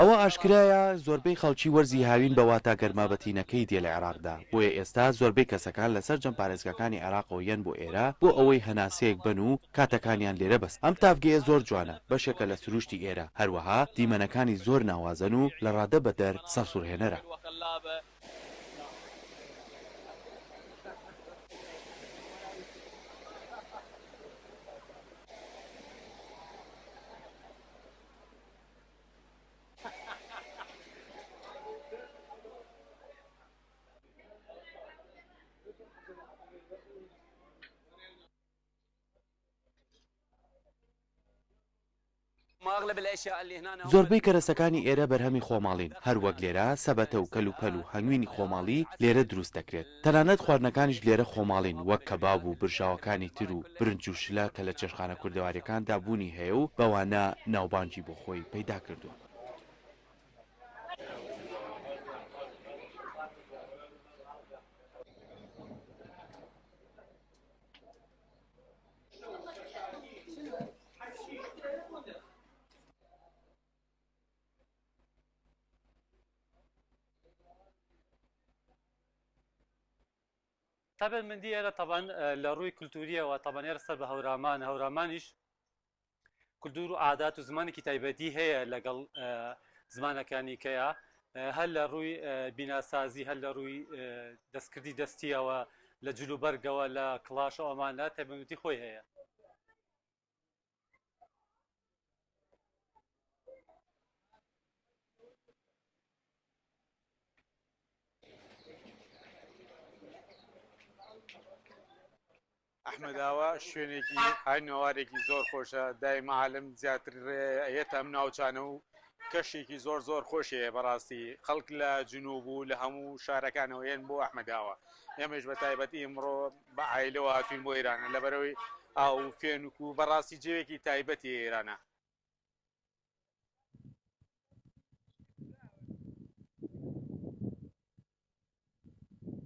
ئەوە ئاشکرایە زۆربەی خەڵکی وەرزی هاوین بە واتا گەرما بەتینەکەی دێ لە عێراقدا، بۆیە ئێستا زۆربەی کەسەکان لە سەرجەم پارێزگاکانی عێراقەوە یەن بۆ ئێرە بۆ ئەوەی هەناسەیەک بەن و کاتەکانیان لێرە بەس ئەم تاڤگەیە زۆر جوانە بەشێکە لە سروشتی ئێرە هەروەها دیمەنەکانی زۆر ناوازەن و لە ڕادە بەدەر سەرسوڕهێنەرە. زۆربەی کەرەسەکانی ئێرە بەرهەمی خۆماڵین، هەر وەک لێرە سەبەتە و کەلوپەل و هەنگوینی خۆماڵی لێرە دروست دەکرێت، تەنانەت خواردنەکانیش لێرە خۆماڵین وەک کەباب و برژاوەکانی تر و برنج و شلە کە لە چێشتخانە کوردەواریەکاندا بوونی هەیە و بەوانە ناوبانگی بۆ خۆی پەیدا کردووە. تایبەتمەندی ئێرە تەبان لە ڕووی کولتوریەوە تەبان ئێرە سەر بە هەورامان هەورامانیش کولتور و عادات و زمانێکی تایبەتی هەیە لەگەڵ زمانەکانی کەیە هەر لە ڕووی بیناسازی هەر لە ڕووی دەستکردی دەستیەوە لە جلوبەرگەوە لە کڵاش ئەمانە تایبەتی خۆی هەیە. ئەحمەداوا شوێنێکی هاینەوارێکی زۆر خۆشە دایمە عالم زیاتر ئەیەتە ئەم ناوچانە و کەشێکی زۆر زۆر خۆشەیە بەڕاستی خەڵک لە جنوب و لە هەموو شارەکانەوە یەن بۆ ئەحمەداوە ئێمەش بە تایبەتی ئمڕۆ بە عایلەوە هاتوین بۆ ئێرانە لەبەرەوەی ئاو و فێنک و بەڕاستی جێوێکی تایبەتی ئێرانە.